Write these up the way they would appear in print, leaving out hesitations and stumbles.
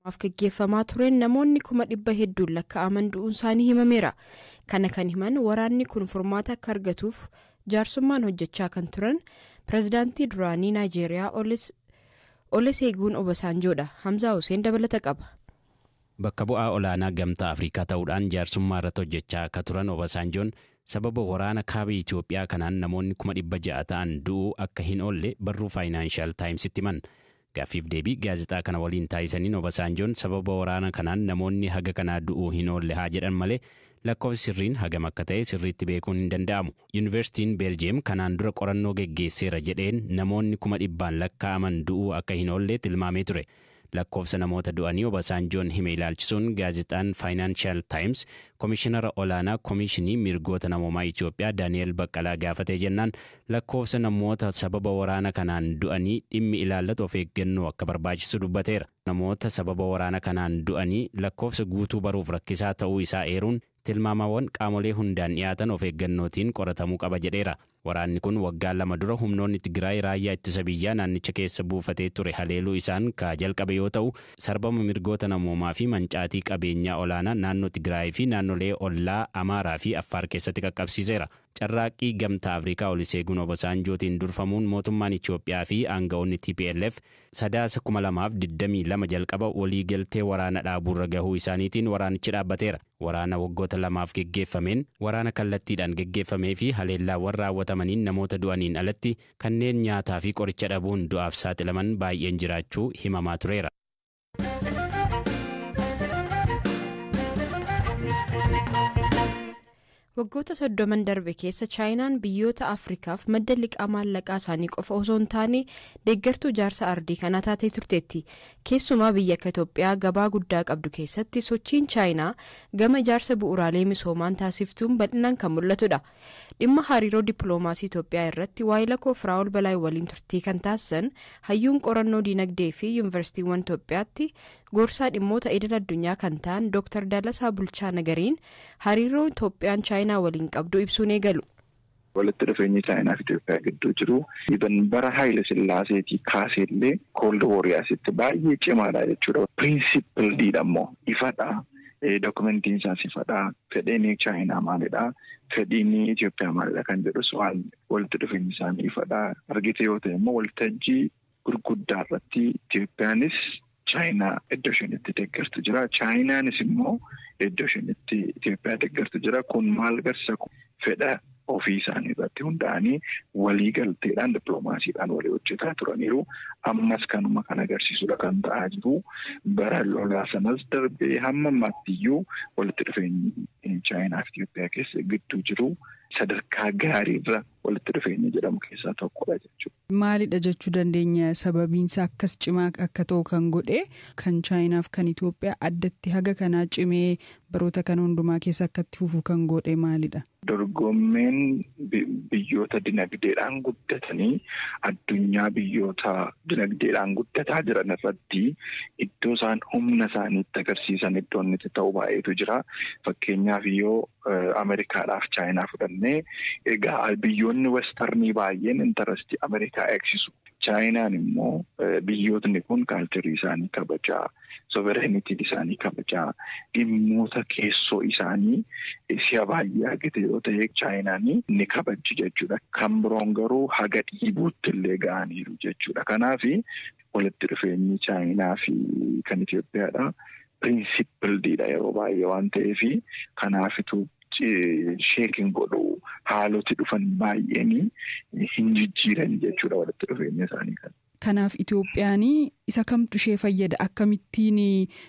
Gaggeeffamaa tureen namoonni 100,000 hedduun lakkaa'aman du'uun isaanii himameera. Kana kan himan waraanni kun furmaata akka argatuuf jaarsummaan hojjechaa kan turan pirezidaantii duraanii Naayijeeriyaa Oluseegun Obasanjoodha. Hamzaa Hussein dabalata qaba. Bakka bu'aa olaanaa Gamtaa Afrikaa ta'uudhaan jaarsummaa irratti hojjechaa akka turan Obasanjoon sababa waraana kaaba Itoophiyaa kanaan namoonni 600,000 ta'an du'uu akka hin oolle barruu Financial Timesitti himan. Gaaffiif deebii gaazexaa kana waliin taasisaniin Obasanjoon sababa waraana kanaan namoonni haga kanaa du'uu hin oolle haa jedhan malee, lakkoofsi sirriin hagam akka ta'e sirriitti beekuun hin danda'amu. Yuunivarsiitiin Beeljeem kanaan dura qorannoo geggeesseera jedheen namoonni 100,000 lakkaa'aman du'uu akka hin oolle tilmaamee ture. Lakkoofsa namoota du'anii Obasanjoon hime ilaalchisuun gaazexaan Financial Times komishinara olaanaa Komishinii Mirgoota Namoomaa Itoophiyaa Daani'el Baqqalaa gaafatee jennaan, lakkoofsa namoota sababa waraana kanaan du'anii dhimmi ilaallatu of eeggannoo akka barbaachisu dubbateera. Namoota sababa waraana kanaan du'anii lakkoofsa guutuu baruuf rakkisaa ta'uu isaa eeruun, tilmaamawwan qaamolee hundaan dhiyaatan of eeggannootiin qoratamuu qaba jedheera. Waraanni kun waggaa 2 dura humnoonni Tigraay raayyaa ittisa biyyaa naannicha keessa buufatee ture haleeluu isaan ka jalqabe yoo ta'u, sarbama mirgoota namoomaa fi mancaatii qabeenyaa olaanaa naannoo Tigraay fi naannolee ollaa Amaaraa fi Affaar keessatti qaqqabsiiseera. Carraaqqii Gamtaa Afrikaa Oluseegun Obasanjootiin durfamuun mootummaan Itoophiyaa fi aanga'oonni TPLF Sadaasa 2022 jalqaba waliigaltee waraana dhaabuurra gahuu isaaniitiin waraanichi dhaabbateera. Waraana waggoota 2f geggeeffameen, waraana kallattiidhaan geggeeffamee fi haleellaawwan raawwatamaniin namoota du'aniin alatti kanneen nyaataa fi qoricha dhabuun du'aaf saaxilaman baay'een jiraachuu himamaa tureera. Waggoota 30n darbe keessa Chaayinaan biyyoota Afrikaaf madda liqaa maallaqaa isaanii qofa osoo hin taane deeggartuu ijaarsa ardii kanaa taatee turteetti. Keessumaa biyya akka Itoophiyaa gabaa guddaa qabdu keessatti sochiin Chaayinaa gama ijaarsa bu'uuraalee misoomaan taasiftuun bal'inaan kan mul'atudha. Dhimma hariiroo dippiloomaasii Itoophiyaa irratti waayila koo Firaa'ol Balaay waliin turtii kan taasisan hayyuun qorannoo diinagdee fi yuunivarsiitiiwwan Itoophiyaatti gorsaa dhimmoota idil addunyaa kan ta'an Dr. Dalasaa Bulchaa Nagariin hariiroo Itoophiyaan Chaayinaa waliin qabdu ibsuun eegalu. Walitti dhufeenyi Chaayinaa fi Itoophiyaa gidduu jiru bara Haayile Sillaaseetii kaaseellee Cold War asitti baay'ee cimaadha jechuudha. Principledidha immoo, ifadha. Dokumentiin isaas ifadha. Fedhiin Chaayinaa maalidha? Fedhiin Itoophiyaa maalidha kan jedhus waan walitti dhufeenyi isaanii ifadha. Argite yoo ta'e immoo, waltajjii gurguddaa irratti Itoophiyaanis Chaayinaa iddoo isheen itti deeggartu jira. Chaayinaanis immoo iddoo isheen itti Itoophiyaa deeggartu jira. Kun maal agarsiisa? Fedha ofii isaanii irratti hundaa'anii walii galteedhaan dippiloomaasiidhaan walii hojjetaa turaniiru. Ammas kanuma kan agarsiisudha kan ta'aa jiru. Bara lolaa sanas darbee hamma ammaatti iyyuu walitti dhufeenyi Chaayinaa fi Itoophiyaa keessa gidduu jiru sadarkaa gaariirra walitti dhufeenya jedhamu keessaa tokkodha jechuudha. Maalidha jechuu dandeenya sababiinsa akkas cimaa akka ta'u kan godhe, kan Chaayinaaf kan Itoophiyaa addatti haga kanaa cimee baroota kana hundumaa keessa akkatti fufu kan godhe maalidha? Dorgommeen biyyoota dinagdeedhaan guddatanii addunyaa biyyoota dinagdeedhaan guddataa jiran irratti iddoo isaan humna isaaniitti agarsiisan iddoo inni itti ta'u baay'eetu jira. Fakkeenyaaf, yoo Ameerikaadhaaf Chaayinaa fudhannee, egaa biyyoonni westernii baay'een interestii Ameerikaa eegsisu. Chaayinaan immoo biyyootni kun culturii isaanii kabajaa, sovereignty isaanii kabajaa, dhimmoota keessoo isaanii si'a baay'ee argite yoo ta'e Chaayinaan ni kabajji jechuudha. Kan biroon garuu haga dhiibuutti illee ga'aniiru jechuudha. Kanaaf walitti dhufeenyi Chaayinaa fi kan Itoophiyaadha. Principledidha yeroo baay'ee waan ta'eef, kanaafitu shake godhu, haaloti dhufan baay'een hin jijjiiran jechuudha walitti dhufeenya isaanii kan. Kanaaf Itoophiyaan isa kamtu ishee fayyada? Akkamittiin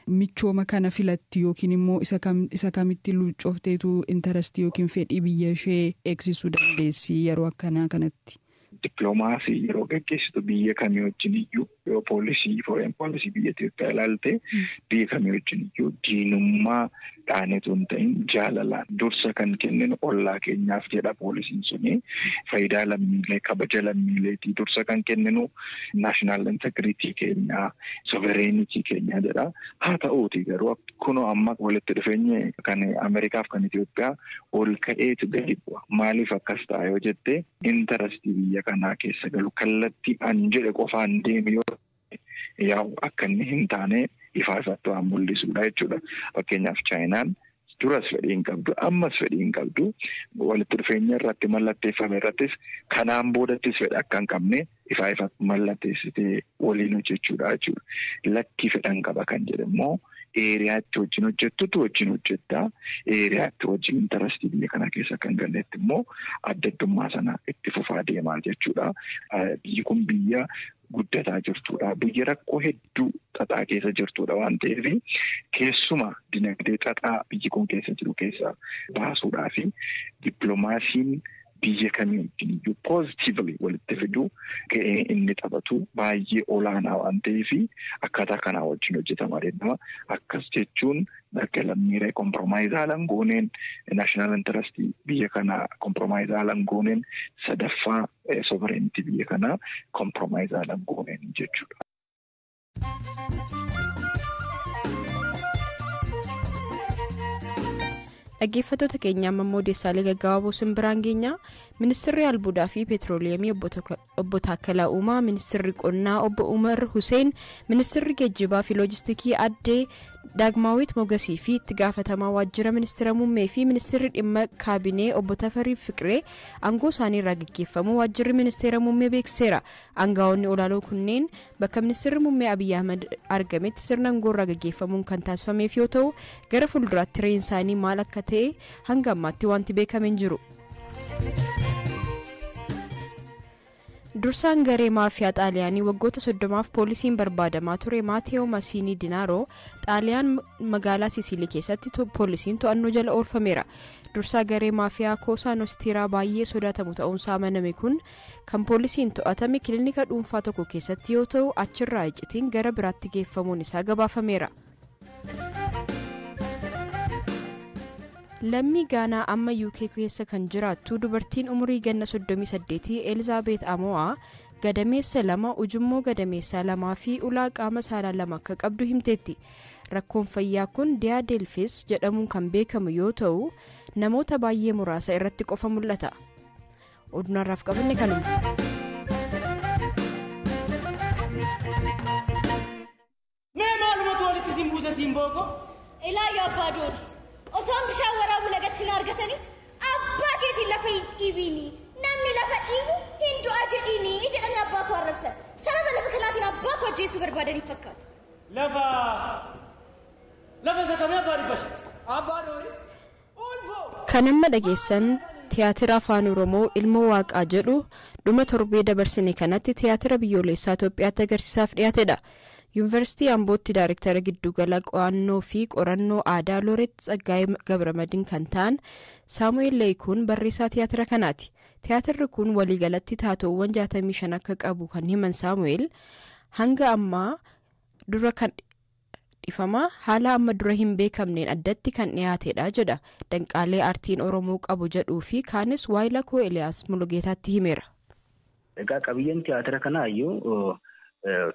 michooma kana filatti, yookiin immoo isa kamitti luuccoofteetu interestii yookiin fedhii biyya ishee eegsisuu dandeessi yeroo akkanaa kanatti? Dippiloomaasii yeroo gaggeessitu biyya kamii wajjin iyyuu, yoo policy, foreign policy biyya Itoophiyaa ilaalte, biyya kamii wajjin iyyuu diinummaa dhaanetu hin ta'in jaalalaan dursa kan kenninu ollaa keenyaaf jedha policyn suni. Faayidaa lammiilee, kabaja lammiileetii dursa kan kenninu, national integrity keenyaa, sovereignty keenyaa jedha. Haa ta'uuti garuu kunoo amma walitti dhufeenyi kan Ameerikaaf kan Itoophiyaa ol ka'eetu gadi bu'a. Maaliif akkas ta'a yoo jette, interestii biyya kanaa keessa galu kallattii an jedhe qofaan deeme yoo yaa'u akka inni hin taane. Ifaa isaatti waan mul'isudha jechuudha. Fakkeenyaaf Chaayinaan duras fedhii hin qabdu, ammas fedhii hin qabdu, walitti dhufeenya irratti mallatteeffame irrattis kanaan boodattis fedha akka hin qabne ifaa ifatti mallatteessitee waliin hojjechuudha jechuudha. Lakkii fedhan qaba kan jedhu immoo eeriyaatti wajjin hojjettutu wajjin hojjettaa, eeriyaatti wajjin intarastii biyya kana keessa kan galletti immoo adda addummaa sana itti fufaa deemaa jechuudha. Biyyi kun biyya guddataa jirtudha. Biyya rakkoo hedduu xaxaa keessa jirtudha waan ta'eef keessuma dinagdee xaxaa biyyi kun keessa jiru keessa baasuudhaa fi dippiloomaasiin biyya kamii wajjin iyyuu poozitiivli walitti fiduu ga'ee inni taphatu baay'ee olaanaa waan ta'eef akkaataa kanaa wajjin hojjetamaa deema. Akkas jechuun bakka lammiilee kompromaayiz haalaan gooneen naashinaal intarastii biyya kanaa kompromaayiz haalaan gooneen sadaffaa sovereignty biyya kanaa kompromaayiz haalaan gooneen jechuudha. Dhaggeeffattoota keenya amma immoo odeessaalee gaggabaaboo simbiraan geenyaa. Ministeerri albuudaa fi peetirooliyeemii obbo Taakkalaa Uumaa, ministeerri qonnaa obbo Umar Hussein, ministeerri geejjibaa fi loojistiikii addee Daagmaawit Mogasii fi itti gaafatamaa waajjira ministeera muummee fi ministeerri dhimma kaabinee obbo Tafarii Fiqiree aangoo isaanii irraa gaggeeffamu waajjirri ministeera muummee beeksiseera. Aangaa'onni olaanoo kunneen bakka ministeerri muummee Abiyyi Ahmad argametti sirna aangoo irraa gaggeeffamuun kan taasifameef yoo ta'u, gara fuulduraatti tireen isaanii maal akka ta'e hanga ammaatti wanti beekame hin jiru. Dursaan garee maafiyaa Xaaliyaanii waggoota 30f poolisiin barbaadamaa ture Maateo Masiinii Dinaaroo Xaaliyaan magaalaa Sisilii keessatti poolisiin to'annoo jala oolfameera. Dursaa garee maafiyaa Koosaa Noostiraa baay'ee sodaatamu ta'uunsaa amaname kun kan poolisiin to'atame kilinika dhuunfaa tokko keessatti yoo ta'u, achirraa iccitiin gara biraatti geeffamuun isaa gabaafameera. Lammii Gaanaa amma UK keessa kan jiraattu dubartiin umurii ganna 38 Elizaabeet Amo'aa gadameessa 2, ujummoo gadameessaa 2 fi ulaa qaama saalaa 2 akka qabdu himteetti. Rakkoon fayyaa kun Diyaadelfis jedhamuun kan beekamu yoo ta'u, namoota baay'ee muraasa irratti qofa mul'ata. Oduun har'aaf qabanne kanuma. Mee maalumatu walitti siin buuse siin booko? Ilaayyoo abbaa doonii. Osoon bishaan waraabuu lagatti na argatanitti abbaa keetiin lafa hin dhiibiini. Namni lafa dhiibu hin du'a jedhiini jedhanii abbaa koo arrabsan. Sababa lafa kanaatiin abbaa koo ajjeesuu barbaadanii fakkaata. Lafa isa kamii abbaa dhibbashi? Abbaa doonii. Kan amma dhageessan tiyaatira afaan Oromoo Ilmoo Waaqaa jedhu dhuma torbee dabarsine kanatti tiyaatira biyyoolessaa Itoophiyaatti agarsiisaaf dhiyaatedha. Yuunivarsiitii Ambootti Daayirektara Giddugala Qo'annoo fi Qorannoo Aadaa Looreet Tsaggaayee Gabramadiin kan ta'an Saamu'eel Leeyikuun barreessaa tiyaatira kanaati. Tiyaatirri kun waliigalatti taatoowwan 65 akka qabu kan himan Saamu'eel hanga ammaa dura kan dhifama haala amma dura hin beekamneen addatti kan dhiyaatedha jedha. Danqaalee aartiin Oromoo qabu jedhuu fi kaanis waayila koo Eliyaas Mulugeetaatti himeera. Egaa qabiyyeen tiyaatira kanaa iyyuu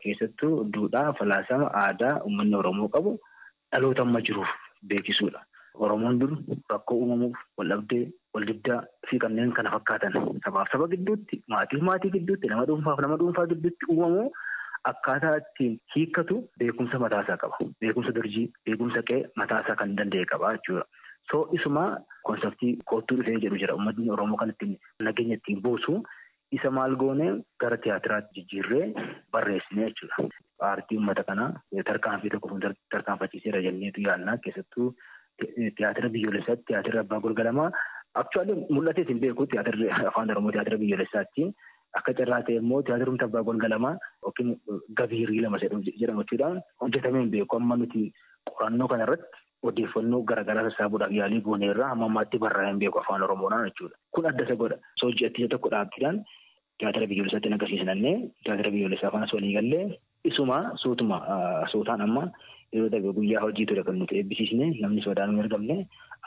keessattuu duudhaa, falaasama, aadaa uummanni Oromoo qabu dhaloota amma jiruuf beeksisuudha. Oromoon dur rakkoo uumamuuf waldhabdee, waldiddaa fi kanneen kana fakkaatan sabaaf saba gidduutti, maatiif maatii gidduutti, nama dhuunfaaf nama dhuunfaa gidduutti uumamu akkaataa ittiin hiikkatu beekumsa mataasaa qaba. Beekumsa durjii, beekumsa qe'ee mataasaa kan danda'e qaba jechuudha. So isuma konseptii koottuu dhufee jedhu jira. Uummatni Oromoo kan ittiin nageenya ittiin buusu isa maal goone gara tiyaatiraatti jijjiirree barreessine jechuudha. Aartii uummata kanaa tarkaanfii tokko tarkaanfachiiseera jenneetu yaadna. Keessattuu tiyaatira biyyoolessaatti tiyaatira abbaa golgalamaa aktuwaali mul'atees hin beeku tiyaatirri afaan Oromoo tiyaatira biyyoolessaatti. Akka carraa ta'e immoo tiyaatirumti abbaa golgalamaa yookiin gabiirii lama jedhamu jechuudha. Hojjetamee hin beeku. Amma nuti qorannoo kanarratti odeeffannoo garaagaraa sassaabuudhaaf yaalii gooneerraa hamma ammaatti barraa'ee hin beeku afaan Oromoodhaan jechuudha. Kun adda isa godha. Soojii tokko dhaabbiidhaan tiyaatira biyyoolessaatti agarsiisnannee tiyaatira biyyoolessaa fanas walii gallee isuma suutuma suutaan amma yeroo darbe guyyaa hojii ture kan nuti eebbisiisne namni sodaan hin argamne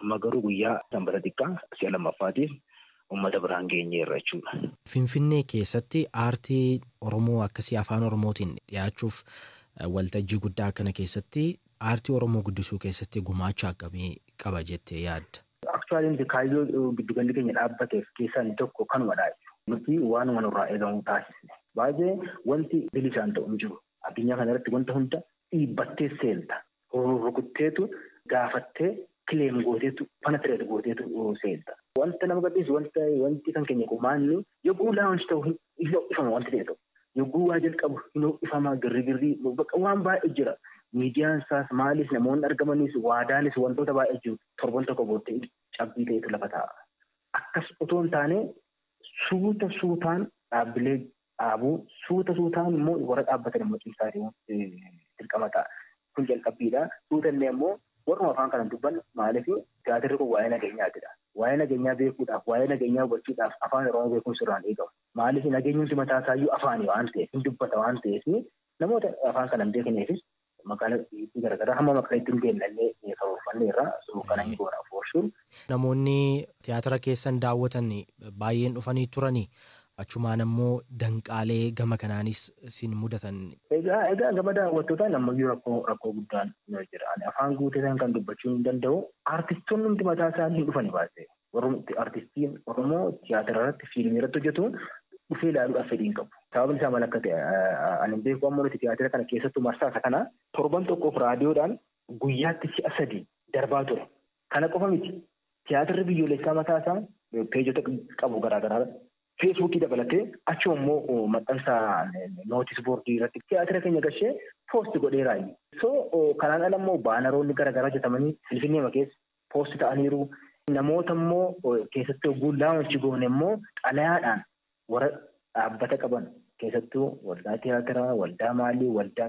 amma garuu guyyaa sanbata xiqqaa si'a lammaffaatiif uummata biraan geenyeerra jechuudha. Finfinnee keessatti aartii Oromoo akkasii afaan Oromootiin dhiyaachuuf waltajjii guddaa kana keessatti aartii Oromoo guddisuu keessatti gumaacha akkamii qaba jettee yaadda? Aktuwaali nuti kaayyoo giddugalli keenya dhaabbateef keessaa inni tokko kanumadha. Nuti waanuma nurraa eegamu taasisne. Baay'ee wanti bilisaan ta'u hin jiru. Addunyaa kana irratti wanta hunda Dhiibbattee seenta. Rukutteetu gaafattee claim gooteetu penetrate gooteetu seenta. Wanta nama gaddisiisu wanti kan keenya qumaanni yogguu launch ta'u hin ho'ifama wanti ta'e tokko. Yogguu waa jalqabu hin ho'ifama girrigirrii bakka waan baay'ee jira. Miidiyaan isaas maalis namoonni argamanis waadaanis wantoota baay'ee jiru. Torban tokko booddee cabbii ta'etu lafa taa'a. Akkas otoo hin taane suuta suutaan dhaabbilee dhaabuu suuta suutaan immoo warra dhaabbatan immoo cimsaa deemuun dirqama ta'a. Kun jalqabbiidha. Suuta illee immoo warruma afaan kana dubbannu maaliif tiyaatirri kun waa'ee nageenyaatidha. Waa'ee nageenyaa beekuudhaaf, waa'ee nageenyaa hubachuudhaaf afaan Oromoo beekuun sirraan eegamu. Maaliif nageenyumti mataa isaayyuu afaanii waan ta'eef, hin dubbata waan ta'eef namoota afaan kana hin beekneefis magaalaa garaagaraa hamma magaalaatti hin deemnallee karoorfanneerra kana hin goona foorsuun. Namoonni tiyaatira keessan daawwatan baay'een dhufanii turanii achumaan ammoo danqaalee gama kanaanis sin mudatan. Egaa gama daawwattootaan ammayyuu rakkoo guddaan jira. Afaan guutee kan dubbachuu hin danda'u. Artistoonni hundi mataa isaanii hin dhufani baasee. Warri artistiin Oromoo tiyaatira irratti fiilmii irratti hojjetu dhufee ilaaluudhaaf fedhii hin qabu. Sababni isaa maal akka ta'e ani hin beeku amma nuti tiyaatira kana keessattuu marsaa isa kana torban tokkoof raadiyoodhaan guyyaatti si'a 3 darbaa ture. Kana qofa miti. Tiyaatirri biyyoolessaa mataa isaa peejota qabu garaagaraa Feesbuukii dabalatee achuma immoo maxxansa notice board irratti tiyaatira keenya gashee post godheera. So kanaan ala immoo baanaroonni garaagaraa hojjetamanii Finfinnee keessa post ta'aniiru. Namoota immoo keessattuu hogguu launch goone immoo xalayaadhaan warra dhaabbata qaban keessattuu waldaa tiyaatiraa, waldaa maalii, waldaa